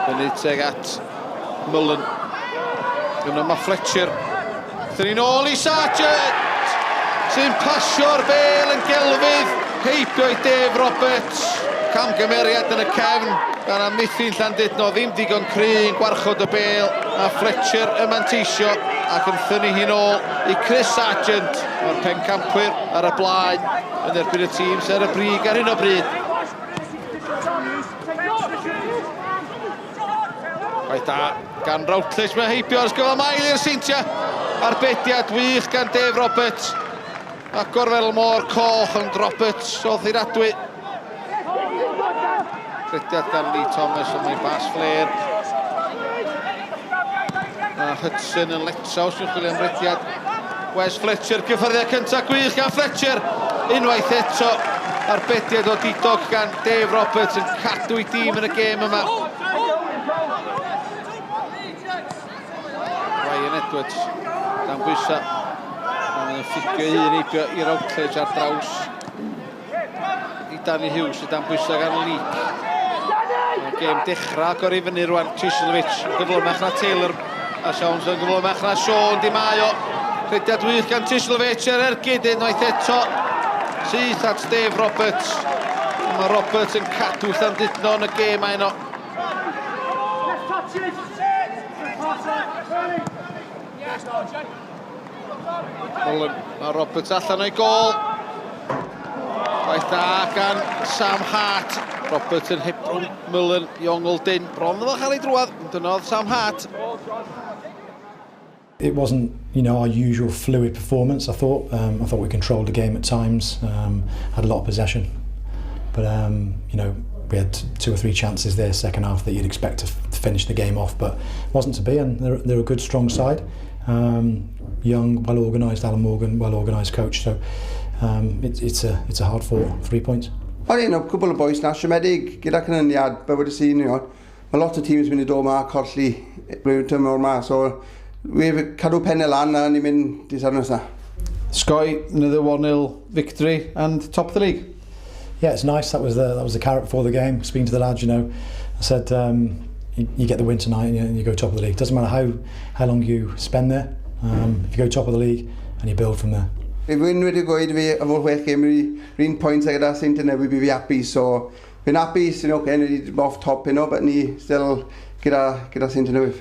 Fyny teg at Mullen. Yna mae Fletcher. Thyn ni'n ôl i Sargent! Sy'n pasio'r bel yn gelfydd. Heibio i Dave Roberts. Camgymeriad yn y cefn gan amddiffyn Llandudno. Ddim digon cry yn gwarchod y bel. A Fletcher yn manteisio ac yn thynnu hi'n ôl i Chris Sargent. Mae'r pencampwyr ar y blaen yn erbyn y tîm sydd ar y brig ar hyn o bryd. Gwaith da gan Routledge, mae heibio ar ysgol mael i'r Seintiau. Arbediad wych gan Dave Roberts. A gorfel môr coch ond Roberts o ddiradwy. Rhediad gan Lee Thomas, ond mae'n bas fflêr. A Hudson yn letraws yn chwilio am rediad. Wes Fletcher, gyffyrddiad cyntaf gwych gan Fletcher. Unwaith eto, arbediad o didog gan Dave Roberts yn cadw ei dîm yn y gêm yma. Ryan Edwards, dan bwysau. Mae'n ffugio un heibio i Routledge ar draws i Danny Hughes sydd dan bwysau gan Leek. Mae'r gêm dechrau agor i fyny rwan. Chislovic yn gyflymach na Taylor. A Siawns yn gyflymach na Sean Di Maio. Rhediad wych gan Chislovic ar ergyd unwaith eto. Syth at Dave Roberts. Mae Roberts yn cadw Llandudno yn y gêm heno. Mullen, mae Roberts allan o'i gol. Gwaith da gan Sam Hart. Roberts yn hebrwng Mullen i ongl dyn. Bron iddo chael ei drwad, ond dyna oedd Sam Hart. It wasn't our usual fluid performance, I thought. I thought we controlled the game at times, had a lot of possession. But we had two or three chances there second half that you'd expect to finish the game off, but it wasn't to be, and they're a good, strong side. Young, well-organised, Alan Morgan, well-organised coach, so it's a hard-fought 3 points. Ond un o cwbl o boys na, siomedig gyda canlyniad, be wedi sy'n, mae lot o teams mynd i dod ma a colli blwyddyn tymor ma, so we cadw pennau lan a ni'n mynd di Sadwrn nesaf. Sky, another 1-0 victory and top of the league. Yeah, it's nice. That was the carrot before the game. Speaking to the lads, I said you get the win tonight and you go top of the league. Doesn't matter how long you spend there. If you go top of the league and you build from there. Fi wyn wedi gweud fi am o'r 6 gêm yr un pwynt gyda Seintiau Newydd fi happy, so fi'n hapus, okay, ni off top, but ni still gyda Seintiau Newydd.